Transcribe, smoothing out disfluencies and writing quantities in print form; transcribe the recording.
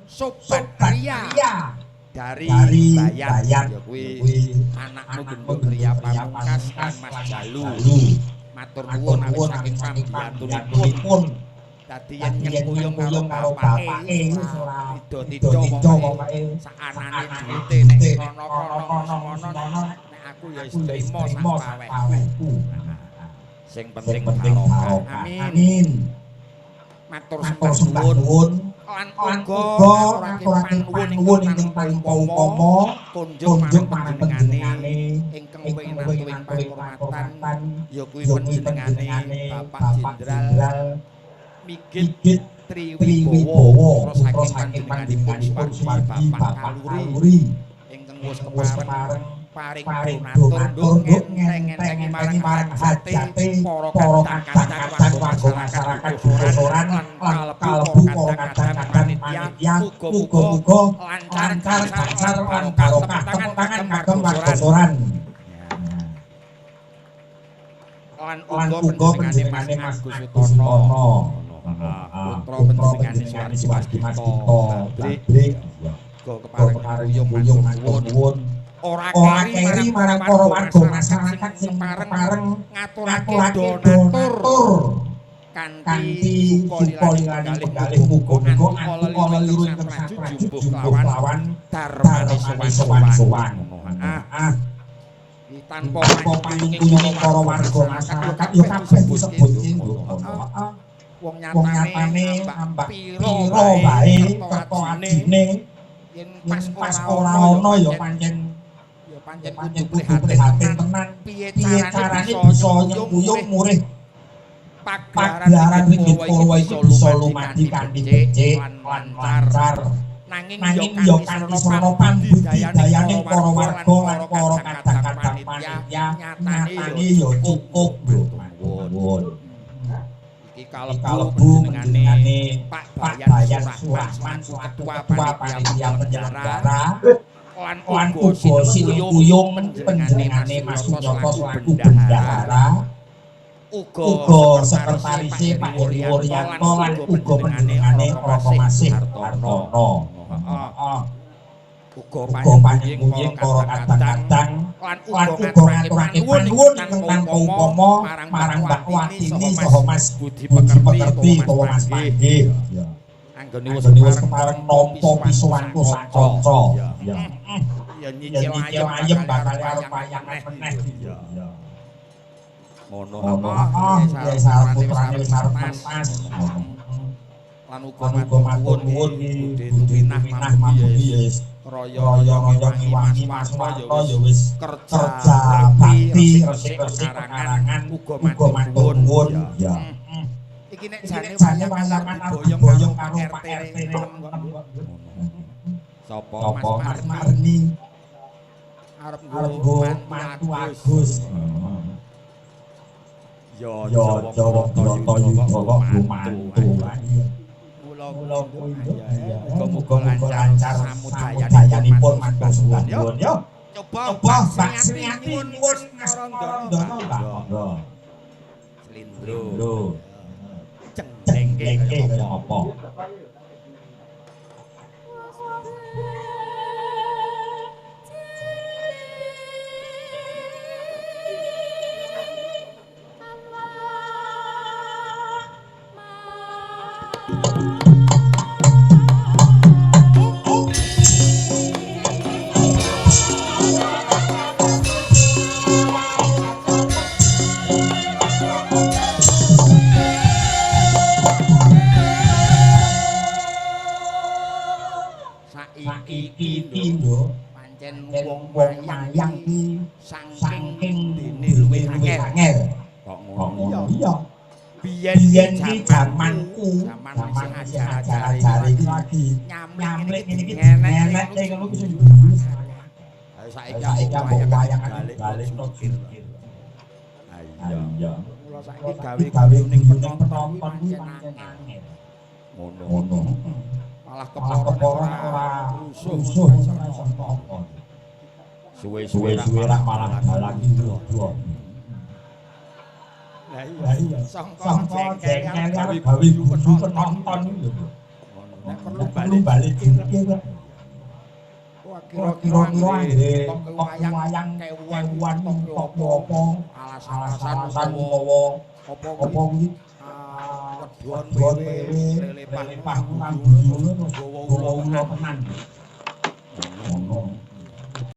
Sobat Ria dari Bayan ya kuwi anakmu genduk Ria Pamungkas lan Mas Jalu. Matur nuwun awit saking pambiyantunipun. Dadi yen nyengkuyung karo bapake ora tida-tida pokoke sakanane duwite nek kono-kono ngono nek aku ya wis trimo sak pawehku. Sing penting barokah. Amin. Matur sembah nuwun lan uga ngaturake panuwun ingkang tanpa upama kunjuk marang panjenengane ingkang winantu ing pakurmatan ya kuwi panjenengane Bapak Jenderal Migit Triwibowo putra saking panjenenganipun Suwardi Bapak Kaluri ingkang wis kepareng paring donatur ngenteng-ngentengi marang hajate para kadang-kadang warga masyarakat Bosoran lan kalebu para kadang-kadang panitia muga-muga lancar lancar lan barokah. Tepuk tangan kagem warga Soran lan uga panjenengane Mas Agus Sutono putra panjenengane Suwardi Mas Dito Pabrik uga kepareng kuyung matur nuwun. Ora keri marang para warga masyarakat sing kepareng ngaturake donatur kanthi sukalilane penggalih muga-muga antu kala liru ingkang sapraju jumbuh kelawan darmane sowan-sowan. Tanpa panyungkuyunge para warga masyarakat ya kabeh disebutke ngono. Wong nyatane ambak pira wae kerta ajine yen pas ora ana ya pancen kudu prihatin tenan piye carane bisa nyengkuyung murih pagelaran Ringgit Purwa iki bisa lumadi kanthi becik lan lancar. Nanging ya kanthi srana pambudidayane para warga lan para kadang-kadang panitia nyatane ya cukup lho. Nuwun. Iki kalebu panjenengane Pak Bayan Surahman Ketua Panitia Penyelenggara lan uga sinukuyung panjenengane Mas Sunyoto selaku bendahara uga sekretarise Pak Heri Wuryanto lan uga panjenengane Raka Masih Hartono. Uga panyengkuyung para kadang-kadang lan uga ngaturake panuwun ingkang tanpa upama marang Mbak Watini saha Mas Budi Pekerti utawa Mas Panggih. Anggone wis kepareng nampa pisuwanku sak kanca. Ya nyicil ayem bakal arep wayangan meneh. Ngono apa ya sarep putrane wis arep mentas. Lan uga matur nuwun Bude Tuminah mampu ya wis raya-raya ngiwangi Mas Warto ya wis kerja bakti resik-resik pekarangan uga matur nuwun. Ya. Iki nek jane wayangan arep diboyong karo Pak RT. Sapa Mas Marni arep nggo mantu Agus. Ya Jawa Brata Yuda kok nggo mantu. Mula kuwi muga-muga lancar samudayanipun matur nuwun ya. Coba Mbak Sriati nyuwun Asmarandono Mbak. Monggo. Slindro. Cengklengke kaya apa? Iki lho pancen wong wayang iki saking dene luwih angel. Kok ngono? Iya. Biyen iki jamanku, jaman isih ajar-ajare iki lagi nyamlik ngene iki ngenekke ngono kuwi sing. Saiki mbok wayang balik to jir. Iya. Mula saiki gawe ning penonton kuwi pancen angel. Ngono. Malah kepara ora rusuh ora iso nonton. Suwe-suwe rak malah dalang iki. Lah iya, sangka jengkel arep gawe guyu penonton iki lho. Nek perlu Perlu balik balik dikit kok. Wah, Kira-kira kira-kira anggere wayang wayang kewuan kewuan tok tok apa apa alasan-alasan alasan utawa utawa apa apa kuwi kuwi wedon wedon wewe wewe lelepah lelepah nang nang ngono ngono gawa gawa ula ula tenan. tenan.